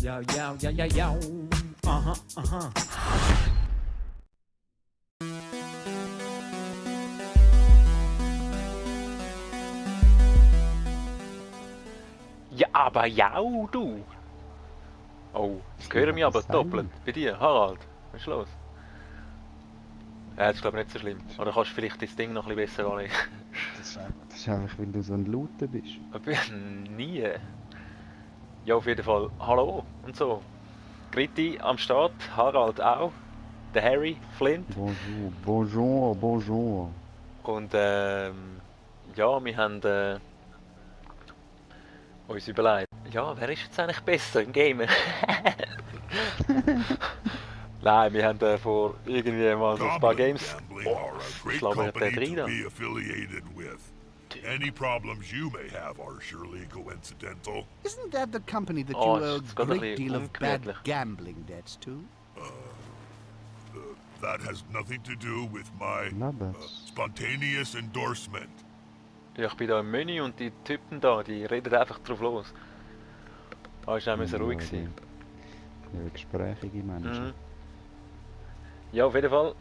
Yo, yo, yo, yo, yo. Aha, aha. Ja, aber ja, du! Oh, ich höre mich aber doppelt. Bei dir, Harald. Was ist los? Ja, das ist glaube ich nicht so schlimm. Oder kannst du vielleicht das Ding noch ein bisschen besser anlegen? Das ist einfach, weil du so ein Lauter bist. Nie. Ja, auf jeden Fall. Hallo und so. Gritti am Start, Harald auch. Der Harry, Flint. Bonjour, bonjour, bonjour. Und ja, wir haben uns überlegt, ja, wer ist jetzt eigentlich besser im Gamer? Nein, wir haben vor irgendwie mal so ein paar Games. Oh, schlagen wir den rein. Any problems you may have are surely coincidental. Isn't that the company that Oh, you owe it's a got a great little deal of bad ungemütlich. gambling debts to? That has nothing to do with my Nabas. spontaneous endorsement. Ja, ich bin da im Menü und die Typen da, die reden einfach drauf los. Da ist auch so ruhig sein. Ja, gesprächige Menschen. Mhm. Ja, auf jeden Fall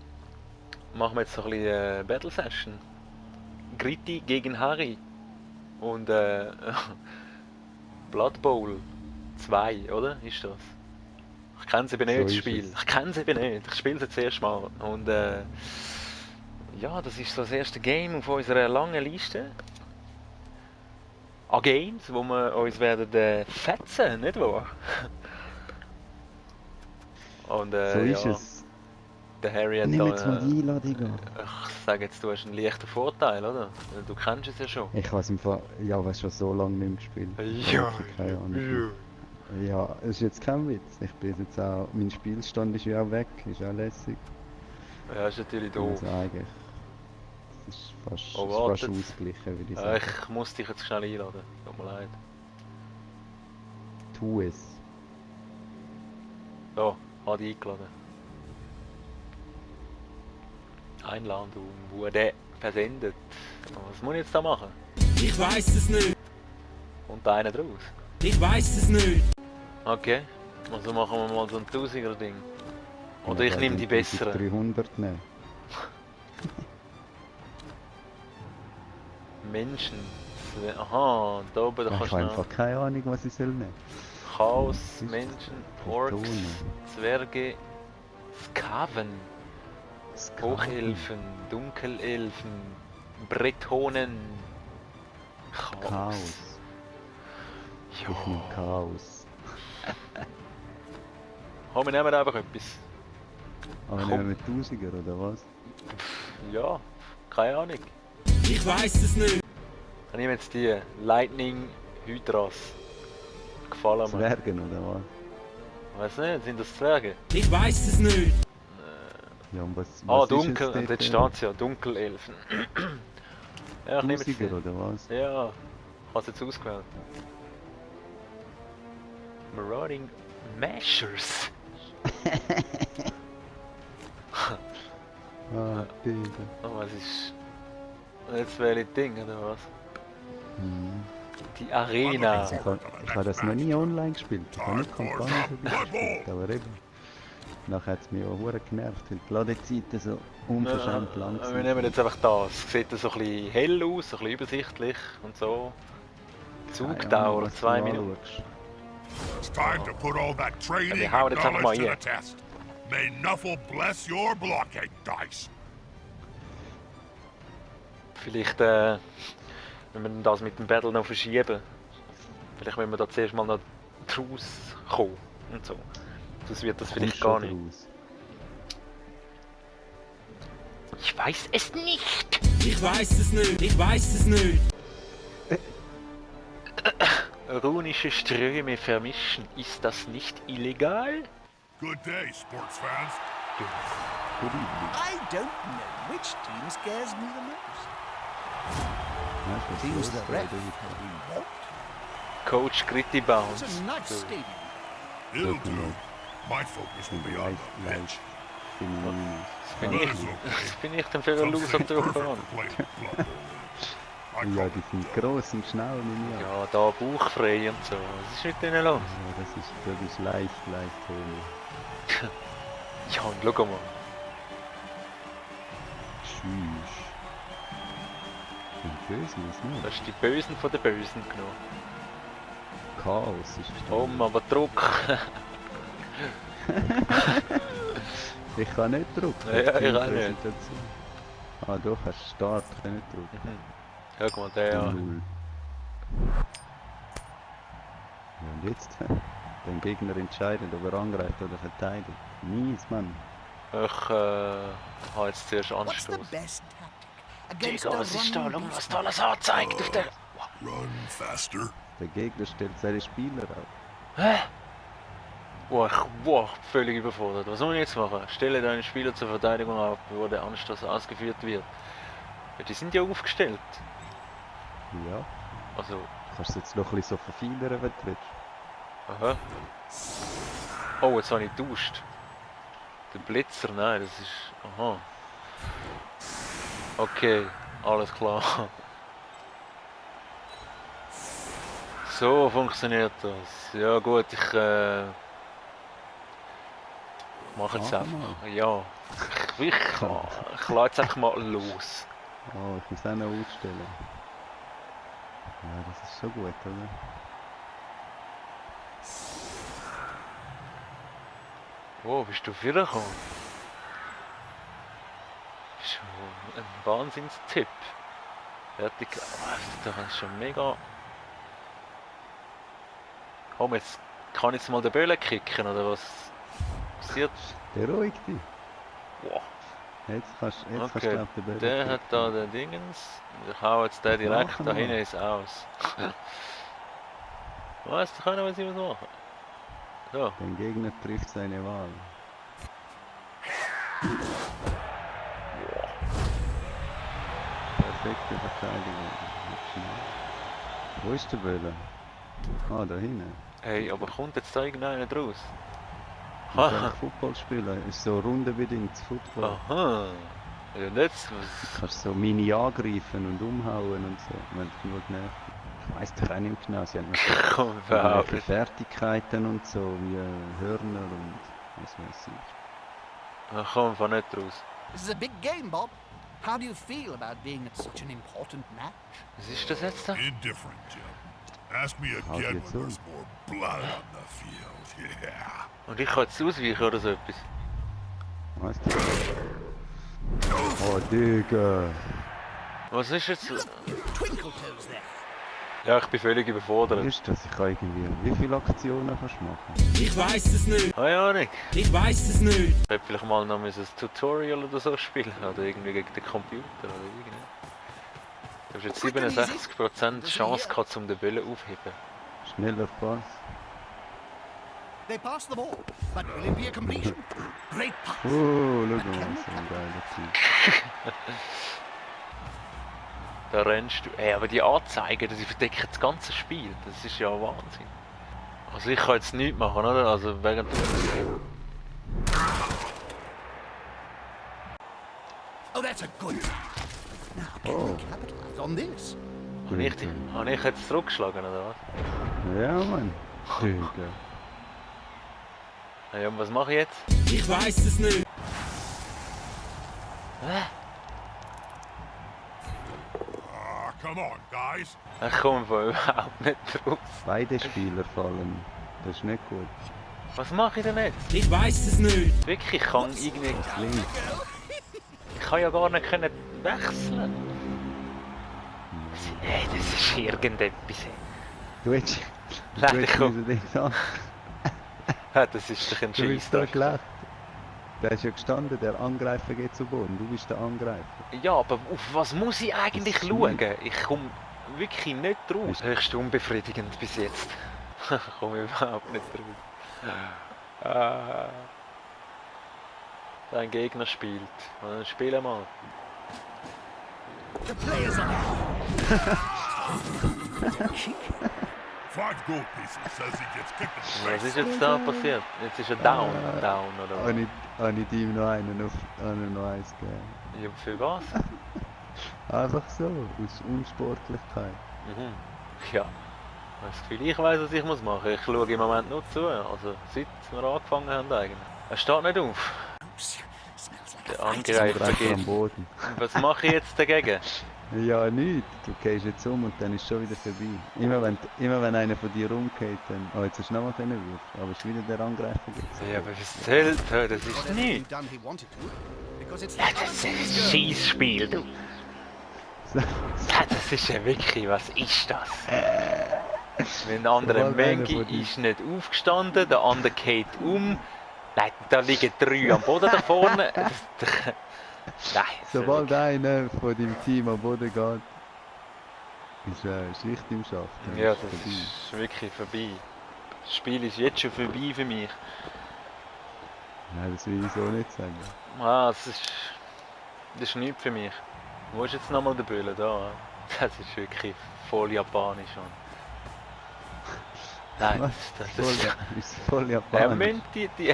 machen wir jetzt so ein bisschen Battle Session. Gritti gegen Harry. Und Blood Bowl 2, oder? Ist das? Ich kenne sie eben nicht, das ist Spiel. es. Ich kenne sie eben nicht. Ich spiele es jetzt das erste Mal. Und ja, das ist so das erste Game auf unserer langen Liste. An Games, wo wir uns werden fetzen, nicht wahr? Und So ist ja, es. der Harry hat Nimm da... jetzt mal die Einladung an. Ich sage jetzt, du hast einen leichten Vorteil, oder? Du kennst es ja schon. Ich weiß im Fall, ja, was schon so lange nicht mehr gespielt. Ja, Keine Ahnung. Ja, es ist jetzt kein Witz. Ich bin jetzt auch, mein Spielstand ist ja auch weg, ist auch lässig. Ja, ist natürlich doof. Also eigentlich, das ist fast, Oh, ist fast wartet. ausgeglichen, würde ich Ja, sagen. ich muss dich jetzt schnell einladen. Tut mir leid. Tu es. So, habe dich eingeladen. Einladung wurde versendet. Was muss ich jetzt da machen? Ich weiß es nicht. Und einer draus. Ich weiß es nicht. Okay, also machen wir mal so ein 1000er Ding. Oder Ja, ich nehme die besseren. 300 nehmen. Menschen. Aha, da oben da Ich kannst habe du noch einfach keine Ahnung, was ich soll nehmen. Chaos, Was ist Menschen, das? Orks, Kartonen. Zwerge, Skaven, Skaven. Hochelfen, Dunkelelfen, Bretonen, Chaos. Chaos. Ich nehme Ja, Chaos. komm, wir nehmen einfach etwas. Aber Komm. nehmen wir 1000er oder was? Ja, keine Ahnung. Ich weiß es nicht. Ich nehme jetzt die Lightning Hydras. Gefallen mir. Zwergen oder was? Weiß nicht, sind das Zwerge? Ich weiß es nicht. Ja, und was Ah, ist dunkel, jetzt und dort, jetzt steht es ja, Dunkelelfen. Ja, ich nehme jetzt 1000er die. oder was? Ja, ich habe es jetzt ausgewählt. Marauding Mashers. Ah, bitte. Oh, was ist... Jetzt wähle ich Ding, oder was? Hm. Die Arena. Ich habe das noch nie online gespielt. Ich habe nicht Kampagne so gespielt, aber eben. Nachher hat es mich auch verdammt genervt, weil die Ladezeiten so unverschämt lang Wir sind. nehmen jetzt einfach das. Es sieht so ein bisschen hell aus, so ein bisschen übersichtlich und so. Zugdauer, was du 2 Minuten. anschaust. It's time to put all that training wir hauen and jetzt einfach mal knowledge to the hier. test. May Nuffle bless your blocking dice. Vielleicht, wenn wir das mit dem Battle noch verschieben. Vielleicht müssen wir da zuerst mal noch draus kommen und so. Sonst wird das vielleicht gar Kommst nicht. schon Ich weiß es nicht! Ich weiß es nicht. Ich weiß es nicht. Runische Ströme vermischen, ist das nicht illegal? Good day, sports fans. I don't know which team scares me the most. raus. Teams the ref. Ja, What? Coach Gritti Bounce. It's a nice stadium. It'll Good to do. know. My focus will be on the pitch. Bin ich, bin ich denn für ein Loser am Durchfahren? Perfect for playing Blood Bowl. I Ja, call die it sind gross und schnell nehme ich an. Ja, da bauchfrei und so. Was ist mit denen los? Ja, das ist leicht Honig. Ja, und schau mal. Tschüss. Sind böse, was nicht? Das ist die Bösen von den Bösen genommen. Chaos ist Aber Druck. Ich kann nicht drücken. Ja, ich auch nicht. Präsentation. Ah, doch, hast du Start, ich kann nicht drücken. Schau mal, der ja. Null. Ja, und jetzt? Den Gegner entscheidet, ob er angreift oder verteidigt. Mies, Mann. Ich habe jetzt zuerst What's the Anstoß. best tactic against Digga, a was ist da? running Schau, was beast? da alles anzeigt auf der... run faster. Der Gegner stellt seine Spieler auf. Hä? Wow, völlig überfordert. Was soll ich jetzt machen? Stelle deinen Spieler zur Verteidigung auf, bevor der Anstoß ausgeführt wird. Ja, die sind ja aufgestellt. Ja. Also, Kannst du jetzt noch ein bisschen so verfeinern, wenn du willst. aha. Oh, jetzt habe ich getauscht. Der Blitzer, nein, das ist... Aha. Okay, alles klar. So funktioniert das. Ja gut, ich mache jetzt Mach einfach. Ja. Ich lade jetzt einfach mal los. Oh, ich muss auch noch ausstellen. Ja, das ist so gut, oder? Oh, bist du wiedergekommen? Schon ein Wahnsinnstipp. Fertig. Oh, das ist schon mega. Komm, jetzt kann ich jetzt mal den Böllen kicken, oder was passiert? Beruhig dich. Wow. Jetzt kannst du Okay, glaub den Ball der hat da den Dingens. Ich hau jetzt den direkt Machen da wir. hinten ins Aus. Weißt du, was ich machen? So. Den Gegner trifft seine Wahl. Perfekte Verteidigung. Nicht schnell. Wo ist der Böller? Ah, da hinten. Hey, aber kommt jetzt da irgendeiner draus? Ich kann Football spielen. Ist so rundenbedingtes Football. Aha. Ja, und jetzt? Was? Kannst so mini angreifen und umhauen und so, wenn du genug nervt. Ich weiss doch auch nicht genau, sie haben Komm, noch überhaupt irgendwelche nicht. Fertigkeiten und so, wie Hörner und was weiß ich. Ich komme einfach nicht raus. This is a big game, Bob. How do you feel about being at such an important match? Was ist das jetzt da? Indifferent, Jim. Ask me again jetzt when so. there's more blood on the field. Yeah. Und ich kann jetzt ausweichen oder so etwas? Weißt du? Oh, Digga. Was ist jetzt? Twinkletoes there. Ja, ich bin völlig überfordert. Ist das? Ich kann irgendwie... Wie viele Aktionen kannst du machen? Ich weiß es nicht. Keine Ahnung. Ich weiß es nicht. Ich hätte vielleicht mal noch ein Tutorial oder so spielen. Oder irgendwie gegen den Computer oder irgendwie. Du hast jetzt 67% Chance gehabt, um den Böllen aufzuheben. Schneller Pass. They pass the ball, but will it be a completion? Great pass. Oh, schau mal, so ein geiler Typ. Da rennst du. Ey, aber die Anzeigen, die verdecken das ganze Spiel. Das ist ja Wahnsinn. Also ich kann jetzt nichts machen, oder? Also während... Oh, that's a good pass. Now, can we capitalize on this? Habe ich jetzt zurückgeschlagen, oder was? Ja, Mann. Digga. Ja, und was mache ich jetzt? Ich weiß es nicht. Hä? Come on, guys. Ich komme von überhaupt nicht raus. Beide Spieler fallen. Das ist nicht gut. Was mache ich denn jetzt? Ich weiß es nicht. Wirklich, ich kann irgendwie... Links. Ich kann ja gar nicht können wechseln. Hey, das ist irgendetwas. Du hättest... Nein, Du hättest komm. müssen sagen. Ja, das ist doch ein Du bist da Scheiss. gelacht. Da ist ja gestanden, der Angreifer geht zu Boden. Du bist der Angreifer. Ja, aber auf was muss ich eigentlich Das ist schauen? Ich komme wirklich nicht raus. Höchst unbefriedigend bis jetzt. Ich komme überhaupt nicht raus. Dein Gegner spielt. Dann spiel mal. The players on Chic. 5 gold pieces says he gets kicked in the Was face. ist jetzt da passiert? Jetzt ist er down, oder was? Habe ich ihm noch einen auf noch eins gegeben. Ja, für was? Einfach so, aus Unsportlichkeit. Mhm. Ja. Ich habe das Gefühl, ich weiss, was ich muss machen. Ich schaue im Moment nur zu. Also seit wir angefangen haben eigentlich. Er steht nicht auf. Oops. Smells like Der a fight. Angreifer Einfach am geht. Boden. Und was mache ich jetzt dagegen? Ja, nichts. Du gehst jetzt um und dann ist schon wieder vorbei. Immer wenn einer von dir rumgeht, dann... Oh, jetzt hast du nochmal können würfeln. Aber es ist wieder der Angreifer jetzt. Ja, aber was zählt das? Das ist Got everything nichts. done he wanted to, because it's Ja, das ist ein Schießspiel, du. So, Ja, das ist ja wirklich, was ist das? Wenn der andere Sobald einer Menge von dir- ist nicht aufgestanden, der andere geht um. Nein, da liegen 3 am Boden da vorne. Nein, sobald einer von deinem Team am Boden geht, ist Schicht im Schacht. Dann ja, ist das vorbei. ist wirklich vorbei. Das Spiel ist jetzt schon vorbei für mich. Nein, das will ich so nicht sagen. Ah, das ist nichts für mich. Wo ist jetzt nochmal der Böller da? Das ist wirklich voll japanisch. Mann. Nein, Was? das ist... Ist voll Ja, japanisch. müssen die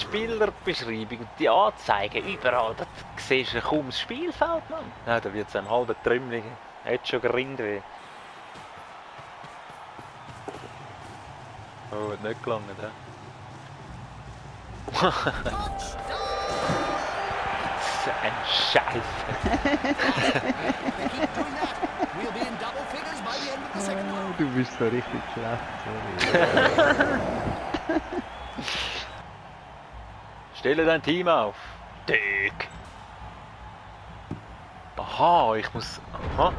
Spielerbeschreibung und die Anzeigen überall, da siehst du kaum das Spielfeld, Mann. Ja, da wird es einem halben Trümmling. Hat schon geringt weh. Oh, hat nicht gelangt, hä? So ein Scheiß. Keep doing that. We'll be in double figures by the end of the second half. Du bist so richtig schlecht, sorry. Stelle dein Team auf. Dick. Aha, ich muss... Aha.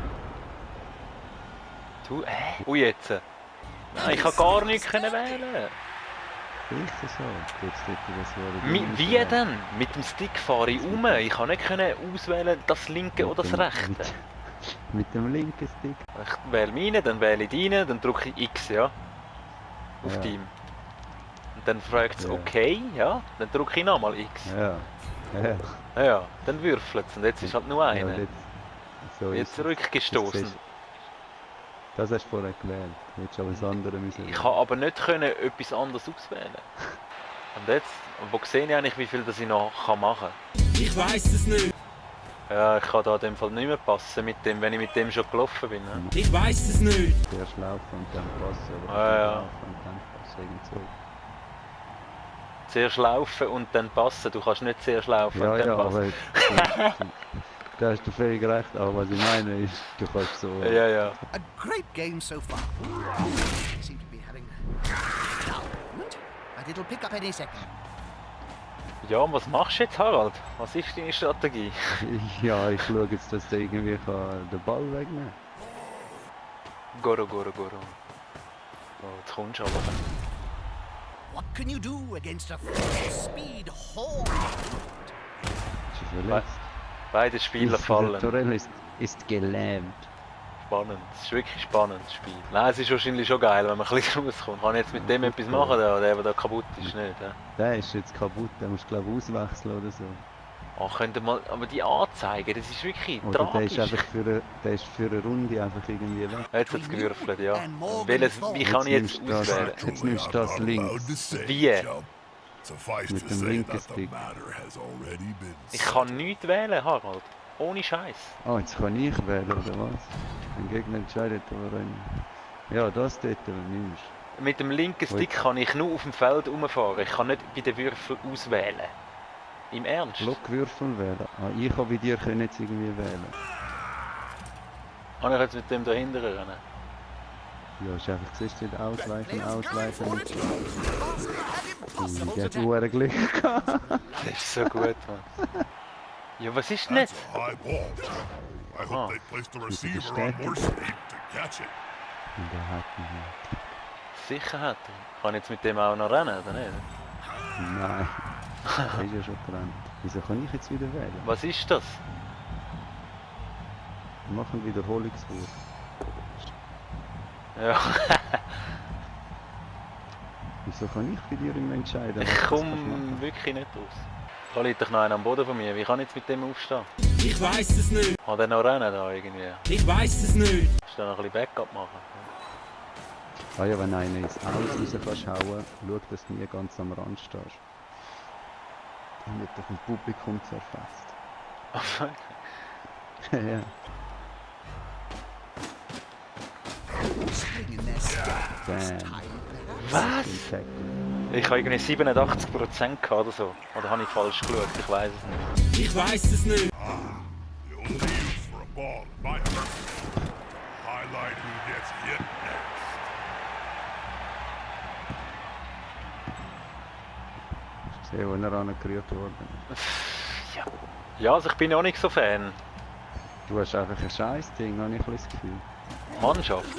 Du, Oh, jetzt. Nein, ich kann gar nichts können wählen. Sicher so. Jetzt hätte ich das wäre Wie denn? Mit dem Stick fahre ich um. Ich kann nicht können auswählen, das linke oder das rechte. Mit dem linken Stick. Ich wähle meine, dann wähle ich deine, dann drücke ich X, ja. Auf Ja. Team. Und dann fragt es Ja. okay, ja. Dann drücke ich nochmal X. Ja. Ja. Ja, dann würfelt es und jetzt ist halt nur Ja, einer. so Jetzt ist es. zurückgestoßen. Das hast du vorher gewählt. Du hättest aber das andere müssen. Ich habe aber nicht können etwas anderes auswählen. Und jetzt, wo sehe ich eigentlich, wie viel das ich noch machen kann? Ich weiß es nicht. Ja, ich kann da in dem Fall nicht mehr passen mit dem, wenn ich mit dem schon gelaufen bin. Ne? Ich weiß es nicht. Zuerst laufen und dann passen. Oder Ah, ja. laufen und dann passen. Irgend so. Zuerst laufen und dann passen. Du kannst nicht zuerst laufen Ja, und dann ja, passen. aber da hast du völlig recht. Aber was ich meine ist, du kannst so... Ja, ja. A great game so far. They seem to be having a moment, but it'll pick up any second. Ja, und was machst du jetzt, Harald? Was ist deine Strategie? Ja, ich schaue jetzt, dass der irgendwie den Ball wegnehmen Goro, Goro, Goro. Oh, jetzt kommst du aber. What can you do against a full-speed horde? Ist er verletzt? Beide Spieler fallen. Torell ist gelähmt. Spannend. Es ist wirklich spannend, das Spiel. Nein, es ist wahrscheinlich schon geil, wenn man ein bisschen rauskommt. Kann ich jetzt mit dem etwas machen, der da kaputt ist, nicht? Ja? Der ist jetzt kaputt, den musst du glaube ich auswechseln oder so. Ach, könnt ihr mal... Aber die Anzeigen, das ist wirklich Oder der tragisch. ist einfach der ist für eine Runde einfach irgendwie weg. Jetzt hat es gewürfelt, ja. And Morgan Welches, wie kann ich jetzt nimmst du auswählen? Jetzt nimmst du das links. Wie? Suffice Mit to dem say linken that the Stick. matter has already been Ich kann nichts wählen, Harald. Ohne Scheiß. Ah, jetzt kann ich wählen, oder was? Ein Gegner entscheidet, aber ja, das dort nimmst. Mit dem linken Stick kann ich nur auf dem Feld rumfahren. Ich kann nicht bei den Würfeln auswählen. Im Ernst? Blockwürfel wählen. Ah, ich habe bei dir können jetzt irgendwie wählen. Kann ich jetzt mit dem dahinter rennen? Ja, ist einfach, siehst du, ausweichen, ausweichen. Forest. Impossible Der to hat tackle. hohe Glück gehabt. Das ist so gut, Mann. Ja, was ist denn That's jetzt? a high ball. I hope Ah. they placed the Is it receiver on distracted? more speed to catch it. Und der hat ihn. Sicher hat er. Kann ich jetzt mit dem auch noch rennen, oder nicht? Nein. Der ist ja schon dran. Wieso kann ich jetzt wieder wählen? Was ist das? Wir machen Wiederholungswurf. Ja, Wieso kann ich bei dir immer entscheiden? ich was du komme machen wirklich nicht raus. Da liegt doch noch einer am Boden von mir. Wie kann ich jetzt mit dem aufstehen? Ich weiß es nicht. Kann der noch rennen da irgendwie? Ich weiß es nicht. Ist da noch ein bisschen Backup machen? Ah ja, wenn einer ins Aus raus kannst hauen, schau, dass du nie ganz am Rand stehst. Dann wird doch ein Publikum zerfetzt. ja. spring in their step this Damn. time, perhaps. Was? Impact. Ich habe irgendwie 87% gehabt oder so. Oder habe ich falsch geschaut? Ich weiß es nicht. Ich weiß es nicht. The only use for a ball in my house. Highlight who gets hit next. Hast du gesehen, wo er angerührt worden ist? Ja. Ja, also ich bin ja auch nicht so Fan. Du hast einfach ein Scheiß-Ding, habe ich ein bisschen das Gefühl. Mannschaft?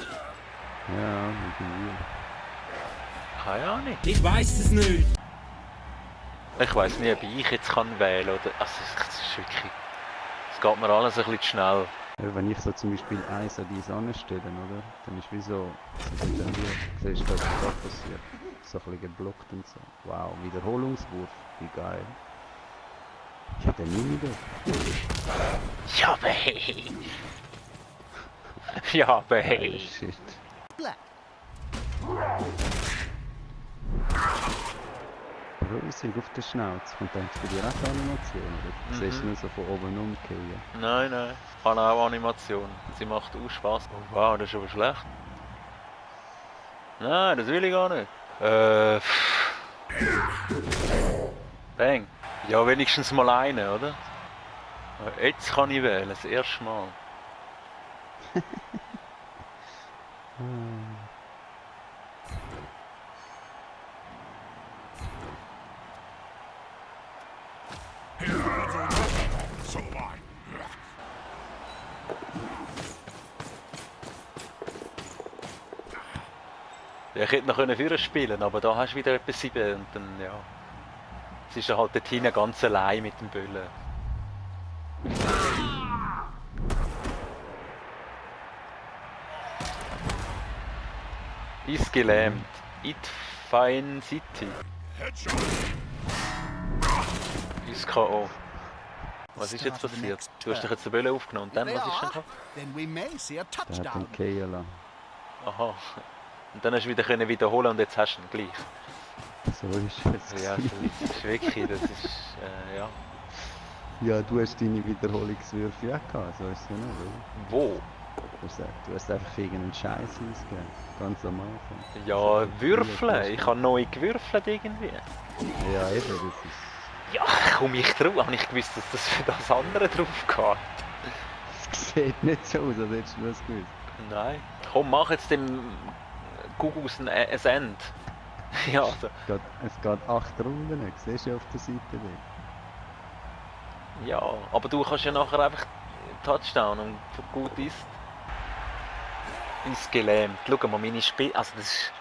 Ja, irgendwie. Keine Ahnung. Ich weiß es nicht. Ich weiss nicht, ob ich jetzt kann wählen oder. Also es ist wirklich. Es geht mir alles ein bisschen zu schnell. Ja, wenn ich so zum Beispiel eins an die Sonne stelle, oder? Dann ist wie so dann hier, siehst du, was da passiert. So ein bisschen geblockt und so. Wow, Wiederholungswurf, wie geil. Ich hätte nie wieder. Ja, aber hey. Ja, aber hey. Shit. Black. Rosig auf der Schnauze. Kommt dann für die Animation, oder? Du siehst nur so von oben umgehen. Nein, nein. Ich habe auch Animation. Sie macht auch Spaß. Oh, wow, das ist aber schlecht. Nein, das will ich gar nicht. Bang. Ja, wenigstens mal einen, oder? Jetzt kann ich wählen, das erste Mal. So am I. Ja, ich hätte noch vorne spielen, aber da hast du wieder etwas 7 und dann, ja. Es ist ja halt dort hinten ganz allein mit dem Böllen. Ist gelähmt. It Fine City. Headshot. Ist K.O. Was ist jetzt passiert? Du hast dich jetzt den Böllen aufgenommen und dann, They was ist denn are, da? then we may see a Der hat touchdown. den Kehlen lassen. Aha. Und dann hast du wieder können wiederholen und jetzt hast du ihn gleich. So ist es. Ja, das ist wirklich, das ist, ja. Ja, du hast deine Wiederholungswürfe ja gehabt, so ist es ja nicht, oder? Wo? Du hast einfach irgendeinen Scheiß ausgegeben. Ganz am Anfang. Ja, würfeln. Ich habe neu gewürfelt irgendwie. Ja, eben, das ist... Ja, komm ich drauf. Habe ich gewusst, dass das für das andere drauf geht? Das sieht nicht so aus, als hättest du das gewusst. Nein. Komm, mach jetzt dem Gugus ein End. Ja, also. Es geht 8 Runden, siehst du auf der Seite dort. Ja, aber du kannst ja nachher einfach Touchdown und gut ist. Ist gelähmt. Schau mal, meine Spiel. Also das ist.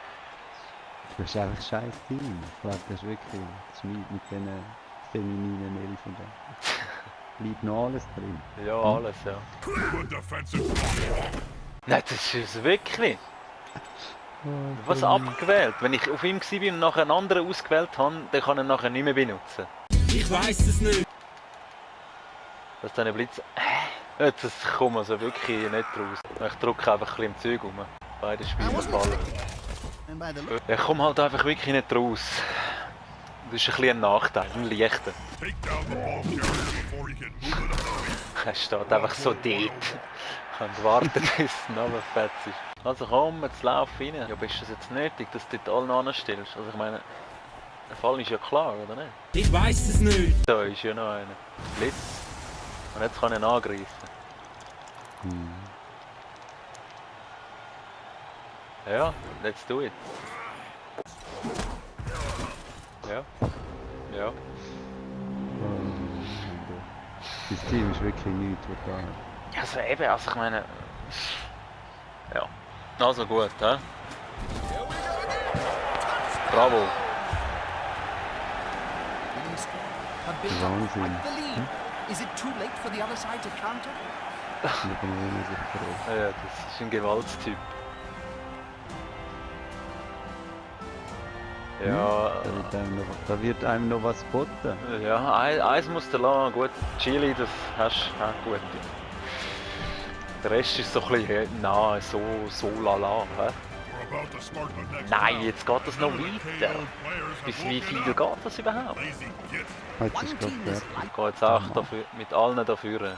Du hast einfach scheiß Team. Ich glaube, das ist wirklich Schmied mit diesen femininen Elfen da. Bleibt noch alles drin. Ja, alles, ja. Good defensive block. Nein, das ist es wirklich. Was abgewählt? Wenn ich auf ihm war und nachher einen anderen ausgewählt habe, dann kann er nachher nicht mehr benutzen. Ich weiß es nicht. Dass dann ein Blitz. Jetzt kommt also wirklich nicht raus. Ich drücke einfach ein bisschen im Zeug rum. Beide Spieler fallen. And by the look, Ich komme halt einfach wirklich nicht raus. Das ist ein bisschen ein Nachteil, ein leichter. Take down the ball carrier before he can move it up. Er steht einfach so dort und wartet, bis es noch fett ist. Also komm, jetzt lauf rein. Ja, aber ist das jetzt nötig, dass du dort alle anstellst? Also ich meine, der Fall ist ja klar, oder nicht? Ich weiß es nicht. Da ist ja noch einer. Blitz. Und jetzt kann er ihn angreifen. Hm. Ja, let's do it. Ja. Ja. Das Team ist wirklich nichts, was da hat. Ja, so eben, also ich meine... Ja. Also gut, hä? Bravo. he's a bit Wahnsinn. quite the lead. Is it too late for the other side to counter? Mit dem Ohne sich verrückt. Ja, das ist ein Gewaltstyp. Ja, Da wird einem noch was geboten. ja, eins muss der lassen. Gut, Chili, das hast du auch gut. Der Rest ist so ein bisschen nah, so lala. Hä? We're about to start the next Nein, round. jetzt geht das noch None of the weiter. KO players have Bis wie viel woken geht up. das überhaupt? Lazy git. Jetzt One ist team gerade is fertig. like Ich gehe jetzt auch dafür, mit allen dafür.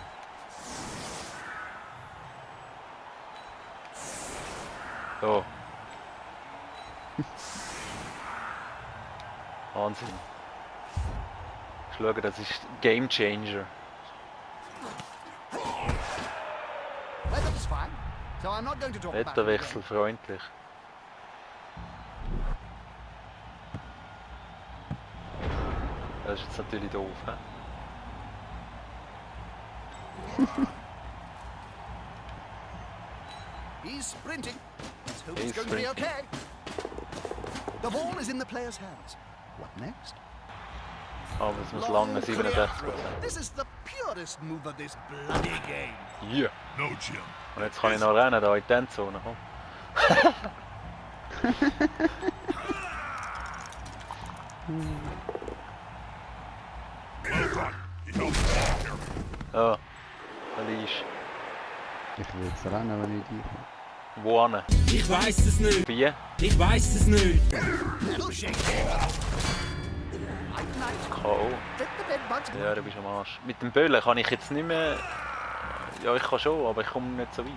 So. Wahnsinn. Schau, das ist Game Changer. Weather's fine, so I'm not going to talk about it again. Wetterwechsel freundlich. Das ist jetzt natürlich doof, hä? He's sprinting. Let's hope it's He's going to be sprinting. okay. The ball is in the player's hands. What next? Aber es muss lange, Long clear 67%. throw. This is the purest move of this bloody game. Ja. No, Jim. Und jetzt kann ich noch rennen, da in die Endzone. Komm. Well done. He held the ball carefully. Ja. Da liegst Ich will jetzt rennen, wenn ich dich habe. du. Wo hin? Ich weiß es nicht. Wie? Ich weiß es nicht. That'll shake him. Night, night. K.O. Let the bed bugs Ja, du bist am Arsch. Mit dem Böllen kann ich jetzt nicht mehr... Ja, ich kann schon, aber ich komme nicht so weit.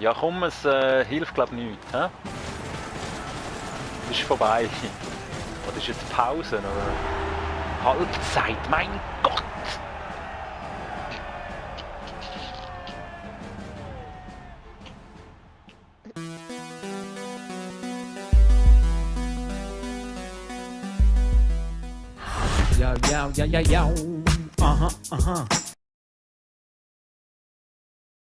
Ja. Ja komm, es hilft glaub nichts, hä? Ist vorbei. Oder ist jetzt Pause, oder? Halbzeit, mein Gott! Yo, yo, yo, yo, yo. Uh-huh, uh-huh.